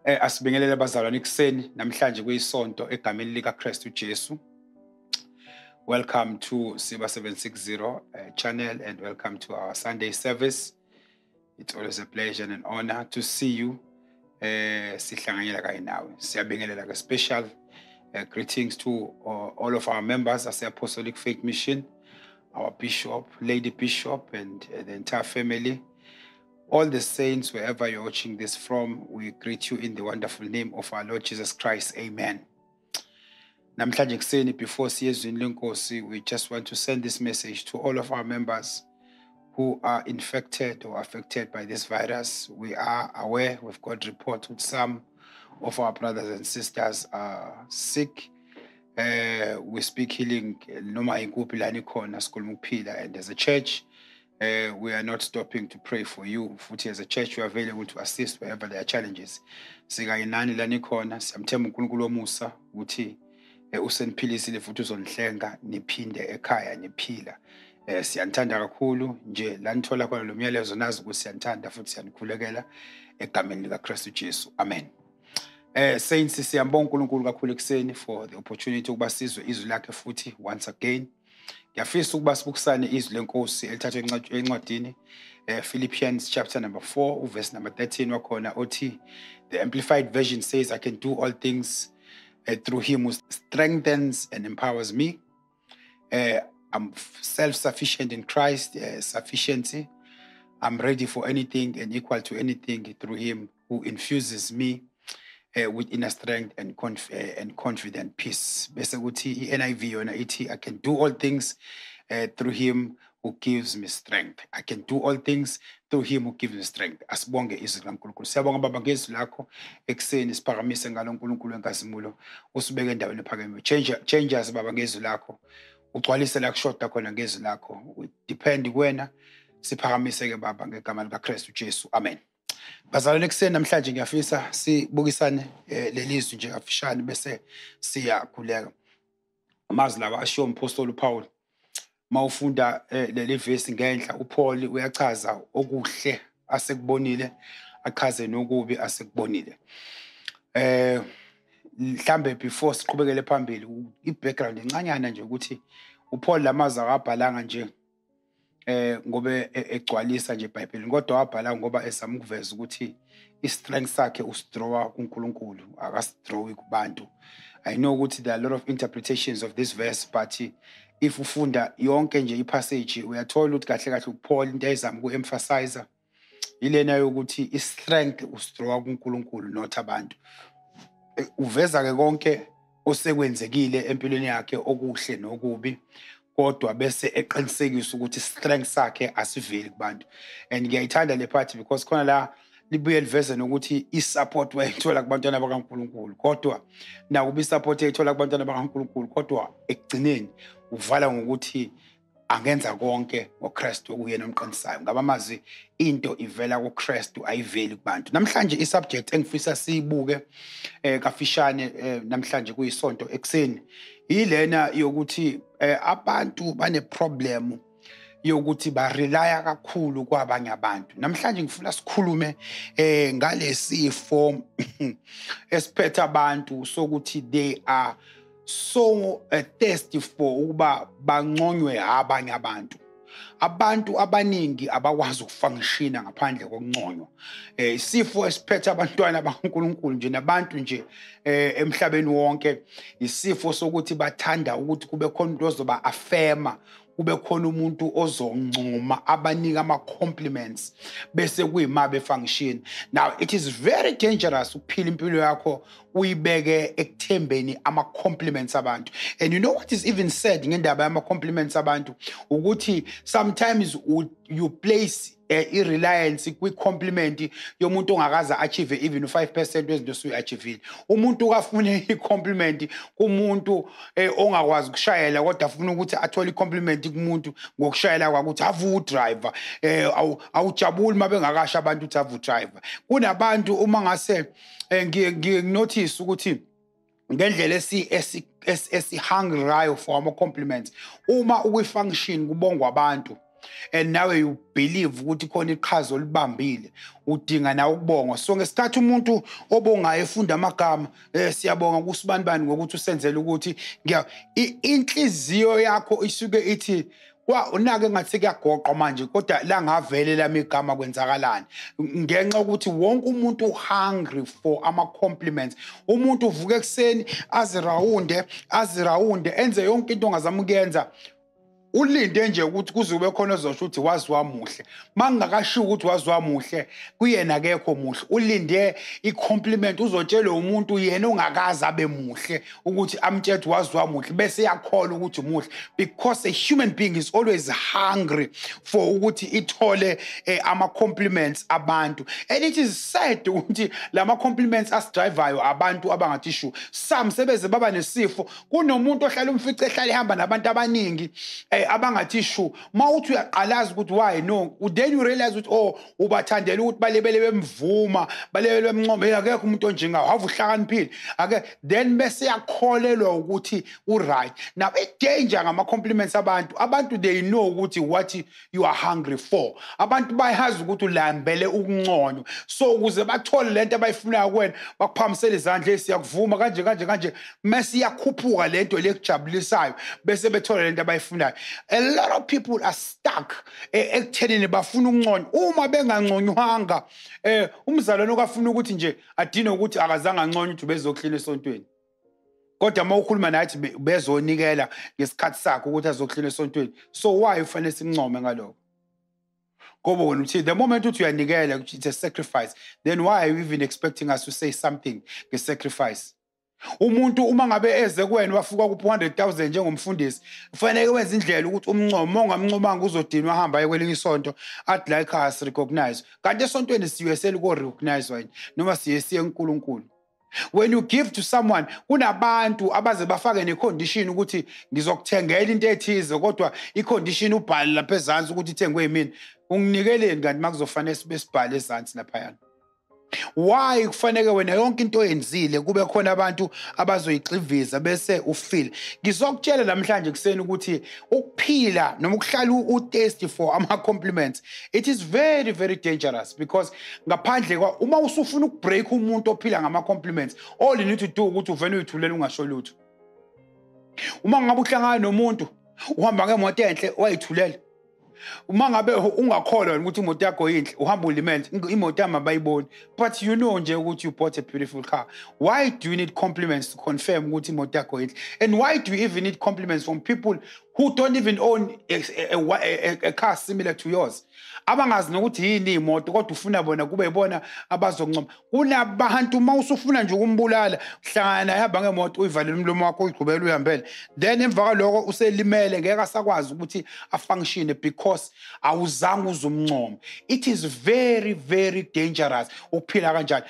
Asibingelele abazalwane ekuseni namhlanje kuyisonto egameni likaKristu Jesu. Welcome to Siba 760 channel and welcome to our Sunday service. It's always a pleasure and an honor to see you. Sihlanganyela kanye nawe. Siyabingelela ke special greetings to all of our members as the Apostolic Faith Mission, our bishop, Lady Bishop, and the entire family. All the saints, wherever you're watching this from, we greet you in the wonderful name of our Lord Jesus Christ. Amen. Namhlanje ekuseni, before siye ezwini lenkosi, we just want to send this message to all of our members who are infected or affected by this virus. We are aware, we've got reports with some of our brothers and sisters are sick. We speak healing, noma ikuphi la nikhona, sikhuluma ukuphila. And as a church, we are not stopping to pray for you. Futhi as a church, we are available to assist wherever there are challenges. Sikanye nani la nikhona, siyamthemba uNkulunkulu womusa ukuthi useniphilisile futhi uzonihlenga niphinde ekhaya niphila. Siyanithanda kakhulu nje la nithola khona lo myalezo, nazi ukuthi siyanithanda futhi siyanikhulekela egameni likaKristu Jesu. Amen. Saints, siyambonga uNkulunkulu kakhulu ekuseni for the opportunity ukuba sizwe izwi lakhe futhi once again. Ngiyafisa ukuba sibukisane izwi lenkosi elithathwe encwadini Philippians chapter number 4 verse number 13 wakhona othi, the Amplified Version says, I can do all things through him who strengthens and empowers me. I'm self-sufficient in Christ, sufficiency. I'm ready for anything and equal to anything through him who infuses me with inner strength and confident peace. Bese kuthi i-NIV yona ithi, I can do all things through him who gives me strength. I can do all things through him who gives me strength. Asibonge izwi likaNkulunkulu. Siyabonga Baba ngezwi lakho ekuseni, siphakamise ngalo uNkulunkulu wenkazimulo, usibeke endaweni ephakeme. Change us Baba ngezwi lakho. Ugcwalise la kushoda khona ngezwi lakho. We depend kuwena. Siphakamise ke Baba ngegama likaKristu Jesu. Amen. Bazalwane ekuseni namhlanje ngiyafisa sibukisane leli zwi nje kafishane bese siyakhuleka. Amazwi lawa ashiwo umpostoli uPaul. Mawufunda leli verse ngenhla, uPaul uyachaza okuhle asekubonile, achaze nokubi asekubonile. Mhlambe before siqhubekele phambili, i-background encanyana nje ukuthi uPaul lamazwi akabhalanga nje ngobe egcwalisa nje eBhayibhelini, kodwa wabhala ngoba ezama ukuveza ukuthi i-strength sakhe usidrawa kuNkulunkulu, akasidrawi kubantu. I know ukuthi there are a lot of interpretations of this verse, but if ufunda yonke nje ipassage uyathola ukuthi kahle kahle uPaul into ayizama uku-emphasize ilena yokuthi i-strength usidrawa kuNkulunkulu, not abantu. Uveza ke konke osekwenzekile empilweni yakhe okuhle nokubi, kodwa bese eqinisekisa ukuthi strength sakhe asiveli kubantu. And ngiyayithanda le part because khona la libuye liveze nokuthi i-support wayithola kubantwana bakaNkulunkulu, kodwa nakuba i-support eyithola kubantwana bakaNkulunkulu, kodwa ekugcineni uvala ngokuthi angenza konke ngoKristu okuyena omqinisayo. Ngabamazwi, into ivela kuKristu, ayiveli kubantu. Namhlanje i-subject engifisa siyibuke kafishane namhlanje kuyisonto ekuseni ilena yokuthi abantu bane problem yokuthi ba relya kakhulu kwabanye abantu. Namhlanje ngifuna sikhulume ngalesifo esiphethe abantu sokuthi they are so thirsty for ukuba banconywe abanye abantu. Abantu abaningi abakwazi ukufunctiona ngaphandle kokunconywa. Isifo esiphethe abantwana bakaNkulunkulu nje nabantu nje emhlabeni wonke, isifo sokuthi bathanda ukuthi kube khona umuntu ozoba affirma, kube khona umuntu ozoncoma, abanika ama compliments bese kuyima befunction. Now it is very dangerous ukuphila impilo yakho uyibeke ekuthembeni ama compliments abantu. And you know what is even said ngendaba yama compliments abantu, ukuthi sometimes you place i-reliance kwi-compliment yomuntu ongakaze achieve even 5% wezinto osuyi-achievile. Umuntu kafune i-compliment kumuntu ongakwazi ukushayela, kodwa afuna ukuthi athole i-compliment kumuntu ngokushayela kwakhe ukuthi avu driver. Awujabuli uma bengakasho abantu ukuthi avu driver. Kunabantu uma ngase nginotice ukuthi ngendlela esi hungry ngayo for ama compliments, uma ukwi-function kubongwa abantu, and nawe you believe ukuthi khona iqhaza olibambile, udinga nawe ukubongwa. So ngesikhathi umuntu obongayo efunda amagama, siyabonga kusibanibani ngokuthi usenzele ukuthi inhliziyo yakho isuke ithi unake ngathi kuyagoqwa manje, kodwa la ngavele lami igama kwenzakalani, ngenxa ukuthi wonke umuntu hungry for ama compliments. Umuntu uvuka ekuseni azirawunde enze yonke into ongazama ukuyenza, ulinde nje ukuthi kuzobe khona ozosho ukuthi wazi wamuhle. Mangakashiwo ukuthi wazi wamuhle, kuyena akekho muhle. Ulinde i-compliment, uzotshelwa umuntu yena ongakaze abe muhle ukuthi amtshele ukuthi wazi wamuhle, bese yakholwa ukuthi umuhle, because a human being is always hungry for ukuthi ithole ama compliments abantu. And it is sad ukuthi lama compliments asidrivayo abantu abangathi shu. Some sebeze baba nesifo, kunomuntu ohlala umfice ehlala ehamba nabantu abaningi abangathi shu. Mawuthi uyaqalaza ukuthi why no, then you realize ukuthi oh, ubathandela ukuthi balebele bemvuma, balebele bemncome, akekho umuntu onjengawo, have uhlakaniphile ake, then bese yakholelwa ukuthi u right. Now i danger ngama compliments abantu they know ukuthi what you are hungry for. Abantu bayazi ukuthi ulambele ukunconywa, so ukuze bathole lento abayifunayo kuwena bakuphamisela izandla, esiyakuvuma kanje kanje kanje, mase iyakhuphuka lento lekujabulisayo, bese bethola lento abayifunayo. A lot of people are stuck ekuthenini bafuna ukunconywa. Uma benganconywanga, umzalwane okafuna ukuthi nje adine ukuthi akazange anconywe ukuthi bezoklina esontweni, kodwa uma ukhuluma nathi bezonikela ngesikhathi sakhe ukuthi azoklina esontweni. So why ufanele simncome ngalokho? Ngoba wena uthi the moment uthi uyanikela, it's a sacrifice, then why are you even expecting us to say something nge-sacrifice? Umuntu uma ngabe eze kuwena wafika ku 100,000 njengomfundisi, kufanele wenze indlela ukuthi umncome. Ongamncomanga uzodinwa ahamba aye kwelinye isonto athi la ekhaya si-recognize, kanti esontweni siye seliko-recognize wena noma siye siye kuNkulunkulu. When you give to someone, kunabantu abaze bafake ne-condition ukuthi ngizokuthengela into ethize, kodwa i-condition ubhale lapha ezansi ukuthi ithengwe yimina. Unginikeleni kanti makuzofanele sibe sibhale ezansi laphayana? Why kufanele wena yonke into oyenzile kube khona abantu abazoyigxiviza bese ufile? Ngizokutshela namhlanje kuseni ukuthi ukuphila noma ukuhlala u-thirsty for ama compliments, it is very very dangerous, because ngaphandle kwa uma usufuna ukubreak umuntu ophila ngama compliments, all you need to do ukuthi uvele uyithulele ungasho lutho. Uma ngabe uhlangana nomuntu uhamba ngemoto enhle wayithulela, uma ngabe ungakholwa ukuthi imoto yakho yinhle uhamba ulimele, imoto yami abayiboni, but you know nje ukuthi you bought a beautiful car. Why do you need compliments to confirm ukuthi imoto yakho yinhle? And why do you even need compliments from people who don't even own a car similar to yours? Abangazi nokuthi yini imoto, kodwa ufuna bona kube ibona abazokuncoma. Kunabantu uma usufuna nje ukumbulala, hlangana naye hamba ngemoto uyivalele umlomo wakho uyiqhubele uyihambele, then emva kwaloko uselimele, ngeke asakwazi ukuthi afunction because awuzange uzumncoma. It is very very dangerous ukuphila kanjalo.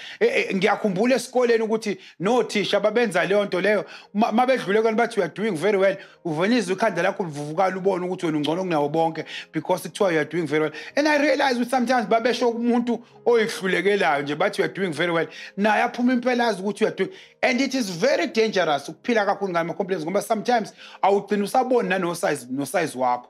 Ngiyakhumbula esikoleni ukuthi nothisha babenza leyo nto leyo, mabedlule kona bathi you are doing very well, uvenizwe ikhanda lakho livuvukala ubone ukuthi wena ungcono kunawo bonke because kuthiwa you are doing very well. And I realize ukuthi sometimes babesho kumuntu oyihlulekelayo nje bathi you are doing very well, naye aphuma impela azi ukuthi you are doing. And it is very dangerous ukuphila kakhulu ngama compliments, ngoba sometimes awugcina usabona nano size no size wakho,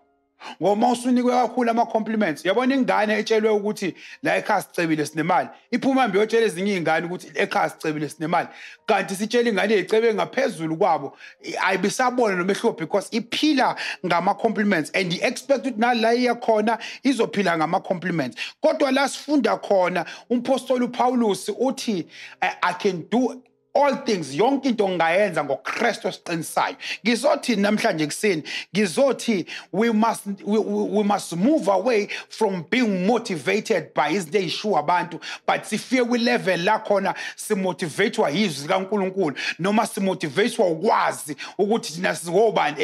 ngoba usunikwe kakhulu ama compliments. Yabona ingane etshelwe ukuthi la ekhaya sicebile sinemali, iphuma hambe yotshela ezinye izingane ukuthi ekhaya sicebile sinemali, kanti sitshela ingane ezicebe ngaphezulu kwabo, ayibisabona nomehluko because iphila ngama compliments and i-expect ukuthi nala iya khona izophila ngama compliments. Kodwa la sifunda khona umpostoli uPaulus uthi I can do all things, yonke into ngingayenza ngoKristu osiqinisayo. Ngizothi namhlanje kuseni, ngizothi we must move away from being motivated by izinto ey'shiwo abantu, but sifike kwi-level la khona simotivatwa yizwi likaNkulunkulu, noma simotivatwa ukwazi ukuthi thina singobani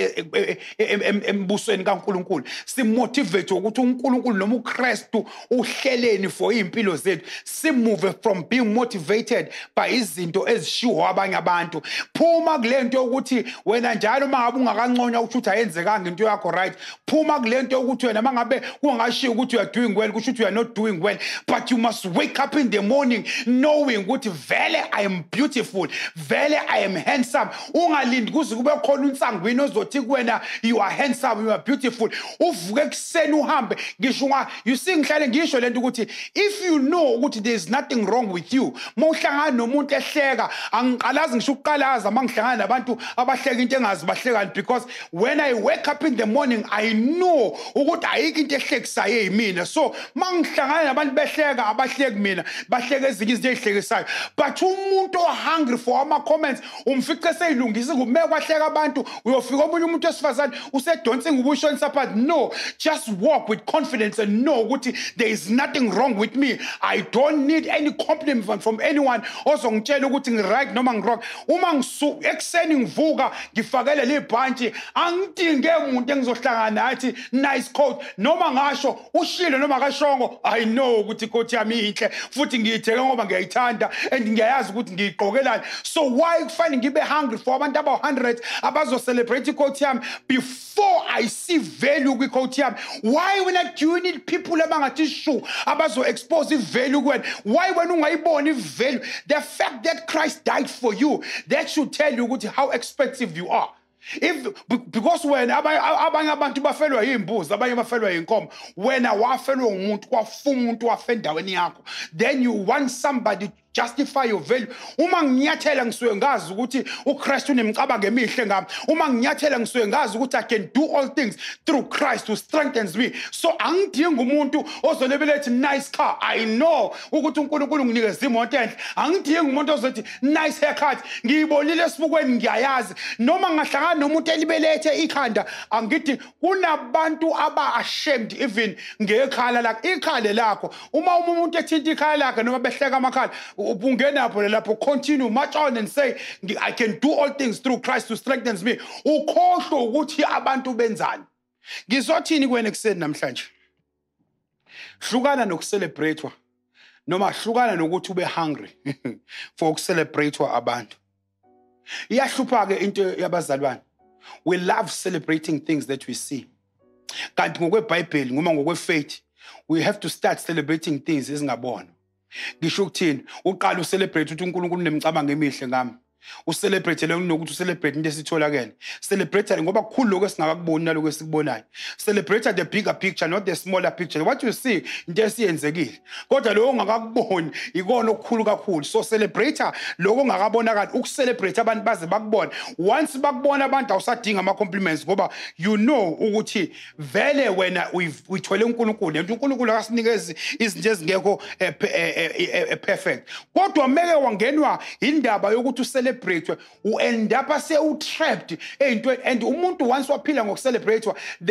embusweni kaNkulunkulu. Simotivate ukuthi uNkulunkulu noma uKristu uhleleni for iy'mpilo zethu. Simove from being motivated by izinto ezishiwo okushiwo abanye abantu. Phuma kulento yokuthi wena njalo mangabe ungakanconywa ukuthi ayenzekanga into yakho right. Phuma kulento yokuthi wena mangabe kungashiwo ukuthi you are doing well, kusho ukuthi you are not doing well. But you must wake up in the morning knowing ukuthi vele I am beautiful, vele I am handsome. Ungalindi kuze kube khona unsangwini ozothi kuwena you are handsome, you are beautiful. Uvuke ekuseni uhambe. Ngisho you see, ngihlale ngisho lento ukuthi if you know ukuthi there is nothing wrong with you, mawuhlangana nomuntu ehleka, angiqalazi ngisho ukuqalaza mangihlangana nabantu abahleka into engazi bahlekani, because when I wake up in the morning I know ukuthi ayikho into ehlekisayo yimina. So mangihlangana nabantu behleka, abahleki mina, bahleka ezinye izinto ezihlekisayo. But umuntu o-hungry for ama comments umfice seyilungisa ngumeke kwahleka abantu, uyofika omunye umuntu wesifazane usedonsa ingubo ushonisa phansi. No, just walk with confidence and know ukuthi there is nothing wrong with me. I don't need any compliment from anyone ozongitshela ukuthi ngi-right noma ngi-wrong. Uma ekuseni ngivuka ngifakele le bhantshi, angidinge umuntu engizohlangana nathi nice coat, noma ngasho ushilo noma kashongo, I know ukuthi coat yami inhle futhi ngiyithenge ngoba ngiyayithanda and ngiyayazi ukuthi ngiyigqokelani. So why kufanele ngibe hungry for abantu aba-100 abazo-celebrate i-coat yami before I see value kwi-coat yami? Why wena do you need people abangathi shu abazo-expose i-value kuwena? Why wena ungayiboni i-value? The fact that Christ died for you, that should tell you ukuthi how expensive you are. If because when abanye abantu bafelwa yimbuzi, abanye bafelwa yinkomo, wena wafelwa umuntu, kwafunga umuntu wafa endaweni yakho, then you want somebody to justify your value. Uma nginyathela ngisuke ngazi ukuthi uKristu unemicabango emihle ngami. Uma nginyathela ngisuke ngazi ukuthi I can do all things through Christ who strengthens me. So angidingi umuntu ozolebela ethi nice car. I know ukuthi uNkulunkulu unginikeza imoto enhle. Angidingi umuntu ozothi nice haircut. Ngiyibonile esibukweni, ngiyayazi. Noma ngingahlangana nomuntu elibelethe ikhanda, angithi kunabantu aba ashamed even ngekhala lakhe. Ikhala lakho, uma umuntu ethinta ikhala lakhe noma behleka amakhala, ungenapho lapho, continue, march on and say I can do all things through Christ who strengthens me. Ukhohlwe ukuthi abantu benzani. Ngizothini kuwena ekuseni namhlanje? Hlukana nokucelebratewa, noma hlukana nokuthi ube hungry for ukucelebratewa abantu. Iyahlupha ke into yabazalwane. We love celebrating things that we see. Kanti ngokweBhayibheli noma ngokwefaith, we have to start celebrating things ezingabonwa. Ngisho ukuthini? Uqala ucelebrate ukuthi uNkulunkulu unemicabango emihle ngami. Ucelebrate le kunokuthi ucelebrate into esitholakele. Celebrate ngoba kukhulu lokho esingakakuboni naloko esikubonayo. Celebrate the bigger picture, not the smaller picture. What you see into esiyenzekile, kodwa lokho ongakakuboni ikona okukhulu kakhulu. So celebrate lokho ongakabonakali. Ukucelebrate abantu baze bakubone. Once bakubona abantu awusadinga ama compliments, ngoba you know ukuthi vele wena uyithwele uNkulunkulu. Lento uNkulunkulu akasinikezi izinto ezingekho perfect. Kodwa meke wangenwa indaba yokuthi ucelebrate, u-end up se-trapped ey'ntweni. And umuntu once waphila ngokucelebrate,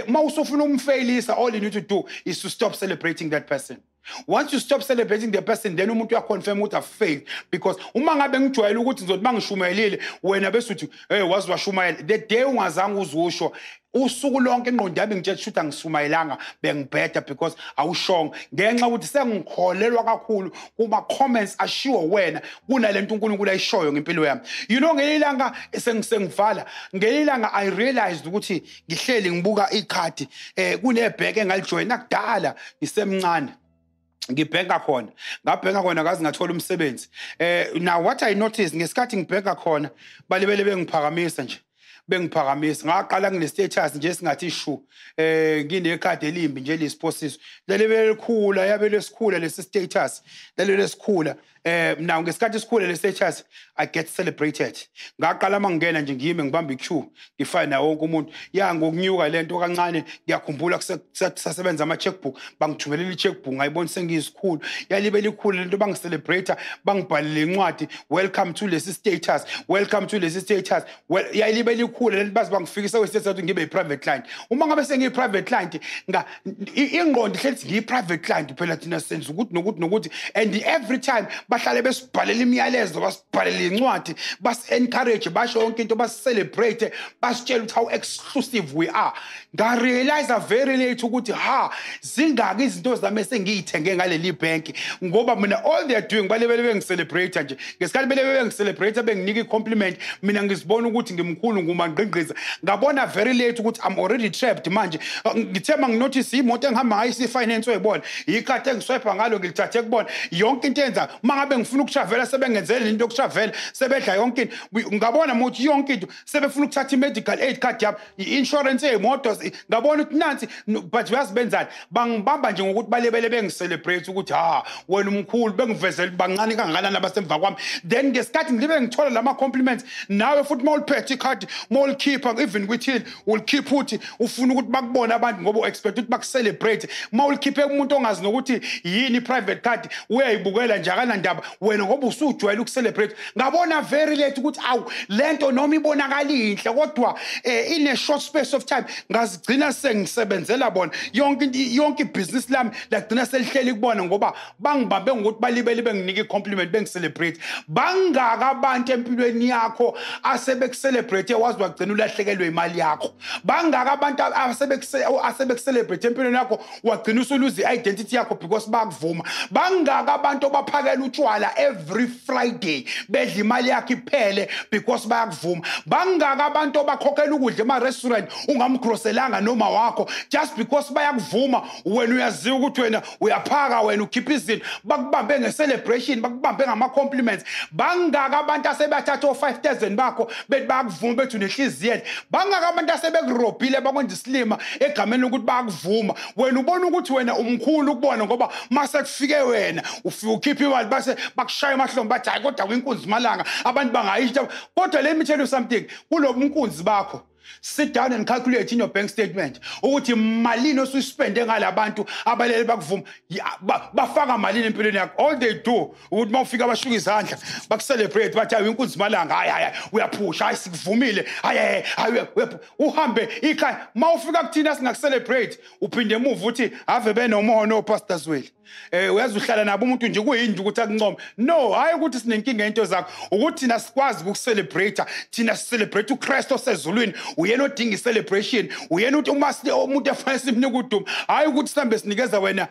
uma usufuna ukumfailisa, all you need to do is to stop celebrating that person. Once you stop celebrating the person, then umuntu uyaconfirm ukuthi I've failed. Because uma ngabe ngijwayele ukuthi ngizothi mangishumayelile, wena bese uthi hey wazi washumayela, the day ungazange uzusho, usuku lonke ingqondo yami ngitshela ukuthi angishumayelanga, bengibheda because awushongo, ngenxa ukuthi sengikholelwa kakhulu kuma comments ashiwo wena kunalento uNkulunkulu ayishoyo ngempilo yami. You know, ngelilanga sengivala, ngelilanga I realized ukuthi ngihleli ngibuka ikhadi, kunebheke engalijoyina kudala ngisemncane. Ngibhenka khona, ngabhenka khona ngaze ngathola umsebenzi. Now what I noticed ngesikhathi ngibhenka khona, balibele bengiphakamisa nje, bengiphakamisa. Ngaqala ngine status nje singathi shu, nginekhadi elimbi nje lesiphosiso. Lalibele likhula, yabe lesikhula lesi status, lalibele lesikhula. Now ngesikhathi esikhula le status, I get celebrated. Ngaqala mangena nje ngiyime ngibamba iqueue, ngifane nawo wonke umuntu. Ya ngokunyuka lento kancane, ngiyakhumbula kusasebenza ama checkbook, bangithumelela i-checkbook ngayibona sengiyisikhulu. Yalibe likhulu lento, bangicelebrate, bangibhalele incwadi, welcome to lesi status, welcome to lesi status. Well, yalibe likhulu. Ngokukhula lento bazi bangifikisa kwesikhathi ngibe i-private client. Uma ngabe sengiyi-private client, ingqondo ihleli ngiyi-private client phela, thina senza ukuthi nokuthi nokuthi, and every time bahlale besibhalela imiyalezo, basibhalela incwadi, basi-encourage, basho yonke into, basi-celebrate, basitshela ukuthi how exclusive we are. Nga-realize very late ukuthi ha, zingaki izinto zami esengiyithenge ngaleli bank, ngoba mina all they are doing, balebele bengi-celebrate nje. Ngesikhathi belebe bengi-celebrate, benginika i-compliment, mina ngizibona ukuthi ngimkhulu, ngumangqingqiza. Ngabona very late ukuthi I'm already trapped manje. Ngithe manginotice imoto engihamba ngayo isi-finance oyibona, ikhadi engiswipe ngalo ngilithathe kubona, yonke into enza uma ngabe ngifuna ukutravela sebengenzele into yokutravela, sebedla yonke into. Ngabona ukuthi yonke into sebefuna ukuthatha i-medical aid card yami, i-insurance yey'moto. Ngabona ukuthi nansi, but uyazi benzani? Bangibamba nje ngokuthi balebele bengi-celebrate ukuthi ha, wena umkhulu, bengivezele bancane kangakanani abasemva kwami. Then ngesikhathi ngibe ngithola lama compliments, nawe futhi uma uliphethe ikhadi, uma ulikhipha even kwi-till, ulikhipha uthi ufuna ukuthi bakubone abantu ngoba u-expect ukuthi baku-celebrate. Uma ulikhiphe kumuntu ongazi nokuthi yini i-private card, uyayibukela nje, akanandaba wena ngoba usujwayele uku-celebrate. Ngabona very late ukuthi awu, lento noma ibonakala inhle kodwa in a short space of time ngazigcina sengisebenzela bona. Yonke yonke ibhizinisi lami lagcina selihleli kubona ngoba bangibambe ngokuthi balibele benginike i-compliment, bengi-celebrate. Bangaka abantu empilweni yakho asebeku-celebrate wazi wagcina ulahlekelwe imali yakho? Bangaka abantu asebeku-celebrate empilweni yakho wagcina usuluze i-identity yakho because bakuvuma? Bangaka abantu abaphakela utshwala every Friday, bedla imali yakho iphele because bayakuvuma? Bangaka abantu abakhokhela ukudla ema-restaurant ungamgroselanga noma wakho just because bayakuvuma? Wena uyaziwa ukuthi wena uyaphaka, wena ukhipha izinto, bakubambe nge-celebration, bakubambe ngama-compliments. Bangaka abantu asebathatha o-5000 bakho bethi bayakuvuma, bethi unehliziyo enhle? Bangaka abantu asebekurobhile, bakwenza isilima egameni lokuthi bayakuvuma? Wena ubona ukuthi wena umkhulu ukubona ngoba mase kufike wena ufike ukhipha imali, base bakushaya emahlombe, bathi hayi kodwa kwinkunzi malanga abantu bangayisho. Kodwa let me tell you something, kulo bunkunzi bakho, sit down and calculate in your bank statement ukuthi malini osuyispende ngalabantu abalele bakuvuma, bafaka malini empilweni yakho. All they do ukuthi mawufika bashuka izandla, baku-celebrate, bathi hayi, inkunzi malanga, hayi hayi, uyaphusha, hayi sikuvumile, hayi hayi, uhambe ikhaya. Mawufika kuthina singaku-celebrate, uphinde emuva uthi ave benomona oPastor Zweli, uyazi uhlala nabo umuntu nje kuyini ukuthi akuncome. No, hayi ukuthi sinenkinga into zakho, ukuthi thina sikwazi ukucelebrate. Thina celebrate uKristu osezulwini, uyena odinga i-celebration, uyena uthi uma umuntu efanele simnike udumo, hayi ukuthi sihambe sinikeza wena.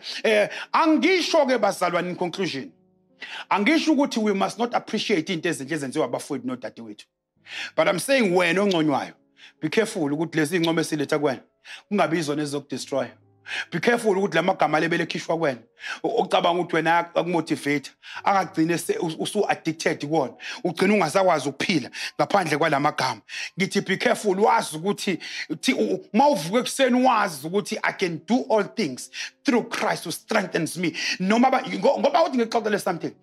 Angisho ke bazalwane, in conclusion, angisho ukuthi we must not appreciate into ezinhle ezenziwa abafowethu nodadewethu, but I'm saying wena onconywayo, be careful ukuthi lezi zincomo esiletha kuwena kungabi izona ezizokudestroy. Be careful ukuthi lamagama lebele khishwa kuwena ocabanga ukuthi wena akumotivate, angagcine usu addicted kuwona, ugcina ungasakwazi ukuphila ngaphandle kwalamagama. Ngithi be careful, wazi ukuthi mawuvuka ekuseni wazi ukuthi I can do all things through Christ who strengthens me. Noma ngoba uthi ngixoxele something,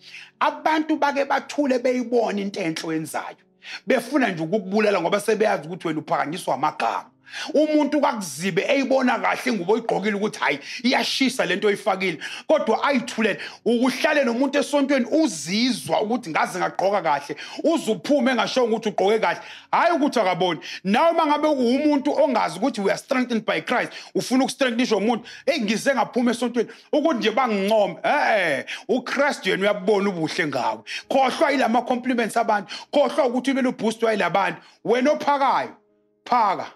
abantu bake bathule beyibona into enhle oyenzayo, befuna nje ukukubulala ngoba sebeyazi ukuthi wena uphakanyiswa amagama. Umuntu kakuzibe eyibona kahle ingubo oyigqokile ukuthi hayi, iyashisa lento oyifakile, kodwa ayithulele. Ukuhlale nomuntu esontweni uzizwa ukuthi ngaze ngagqoka kahle, uzuphume engasho ukuthi ugqoke kahle, hayi ukuthi akaboni. Nawe mangabe uwumuntu ongazi ukuthi we are strengthened by Christ, ufuna ukustrengthenishwa umuntu, hey, ngize ngaphuma esontweni ukuthi nje bangincome, uChrist yena uyabona ubuhle ngawe. Khohlwa yilama compliments abantu, khohlwa ukuthi ube boostwa yilabantu. Wena ophakayo, phaka,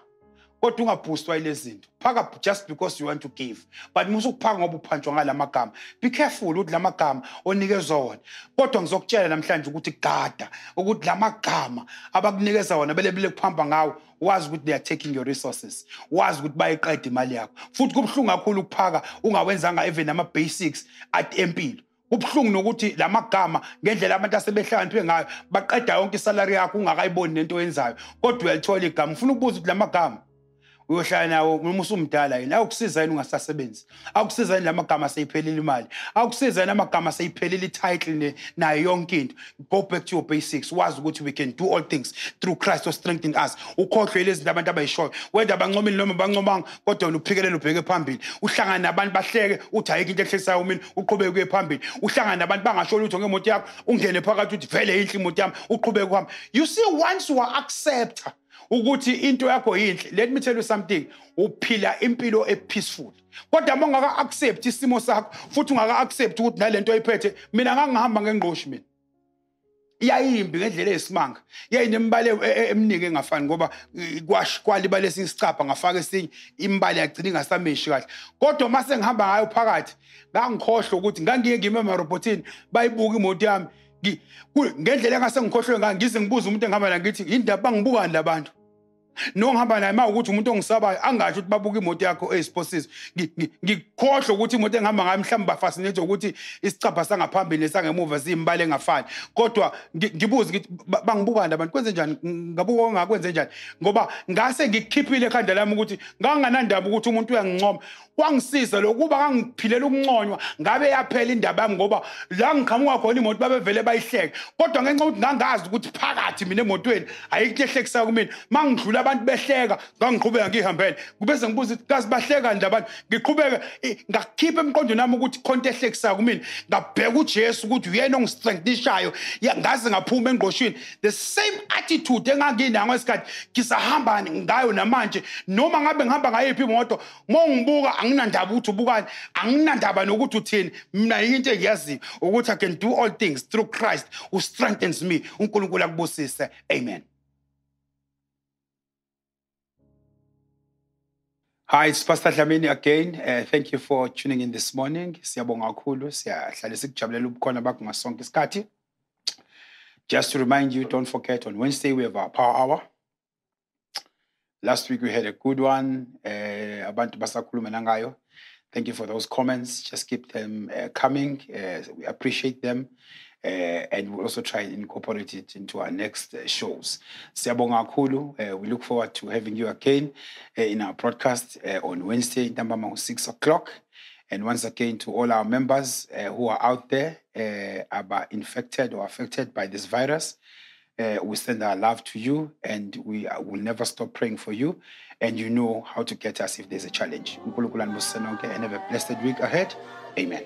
kodwa ungaboostwa yilezi zinto. Phaka just because you want to give, but musukuphaka ngoba uphantshwa ngalamagama. Be careful ukuthi lamagama onikezwa wona. Kodwa ngizokutshela namhlanje ukuthi gada ukuthi lamagama abakunikeza wona belebile kuphamba ngawo, wazi ukuthi they are taking your resources, wazi ukuthi bayiqeda imali yakho. Futhi kubuhlungu kakhulu ukuphaka ungawenzanga even ama basics at empilo. Kubuhlungu nokuthi lamagama ngendlela abantu asebehlakaniphe ngayo baqeda yonke isalary yakho ungakayiboni nento oyenzayo, kodwa uyalithola igama. Ufuna ukubuza ukuthi lamagama uyohlala nawo noma usumdala yini? Awukusiza yini ungasasebenzi? Awukusiza yini lamagama seyiphelile imali? Awukusiza yini amagama seyiphelile i-title nayo yonke into? Go back to your basics, wazi ukuthi we can do all things through Christ who strengthens us. Ukhohlwe lezi zinto abantu abayishoyo, whether bancomile noma bancomanga, kodwa wena uphikelele ubheke phambili. Uhlangane nabantu bahleke uthi ayikho into ehlekisayo mina, uqhubeke uye phambili. Uhlangane nabantu bangasho lutho ngemoto yakho, ungene phakathi uthi vele inhle imoto yami, uqhubeke uhambe. You see, once you are accept ukuthi into yakho yinhle, let me tell you something, uphila impilo e-peaceful. Kodwa uma ungaka accept isimo sakho futhi ungaka accept ukuthi nalento oyiphethe, mina ngangihamba ngengqoshi mina. Iyayimbi ngendlela eyisimanga, yayinemibala eminingi engafani ngoba kwalibala esinye isicabha ngafaka esinye, imibala yagcina ingasameshi kahle. Kodwa uma sengihamba ngayo phakathi, ngangikhohlwa ukuthi ngangiye ngime emarobhothini bayibuka imoto yami ngendlela engase ngikhohlwe ngayo, ngize ngibuze umuntu engihamba naye ngithi indaba bangibukani labantu. Nongihamba naye uma ukuthi umuntu ongisabayo angasho ukuthi babuka imoto yakho eyisiphosiso. Ngikhohlwe ukuthi imoto engihamba ngayo mhlawumbe bafascinate ukuthi isicabha sangaphambili nesangemuva siyimbala engafani. Kodwa ngibuze ngithi bangibukani abantu, kwenze njani, ngabuka ongakwenze njani, ngoba ngase ngikukhiphile ekhanda lami ukuthi nganginganandaba ukuthi umuntu uyangincoma. Kwangisiza lokuba ngangiphilela ukunconywa, ngabe yaphela indaba yami ngoba la ngiqhamuka khona imoto babevele bayihleke. Kodwa ngenxa yokuthi ngangazi ukuthi phakathi mina emotweni ayikho ehlekisayo kumina, mangidlula abantu behleka ngangiqhubeka ngihambele, kubese ngibuza ukuthi kazi bahlekani labantu, ngiqhubeke ngakhipha emqondweni nami ukuthi khonto ehlekisayo kumina, ngabheka uJesu ukuthi uyena ongistrengthenishayo, ngaze ngaphuma engqoshini. The same attitude enganginayo ngesikhathi ngisahamba ngayo namanje, noma ngabe ngihamba ngayiphi imoto, mongibuka anginandaba ukuthi ubukani, anginandaba nokuthi uthini, mina into engiyaziyo ukuthi I can do all things through Christ who strengthens me. uNkulunkulu akubusise. Amen. Hi, it's Pastor Dlamini again. Thank you for tuning in this morning. Siyabonga kakhulu, siyahlale sikujabulela ubukhona bakho ngasonke isikhathi. Just to remind you, don't forget on Wednesday we have our power hour. Last week we had a good one. Abantu basakhuluma nangayo. Thank you for those comments. Just keep them coming. We appreciate them. And we'll also try and incorporate it into our next shows. Siyabonga kakhulu. We look forward to having you again in our broadcast on Wednesday, ntambama 6 o'clock. And once again, to all our members who are out there, are infected or affected by this virus, we send our love to you, and we will never stop praying for you. And you know how to get us if there's a challenge. uNkulunkulu anibusise nonke, and have a blessed week ahead. Amen.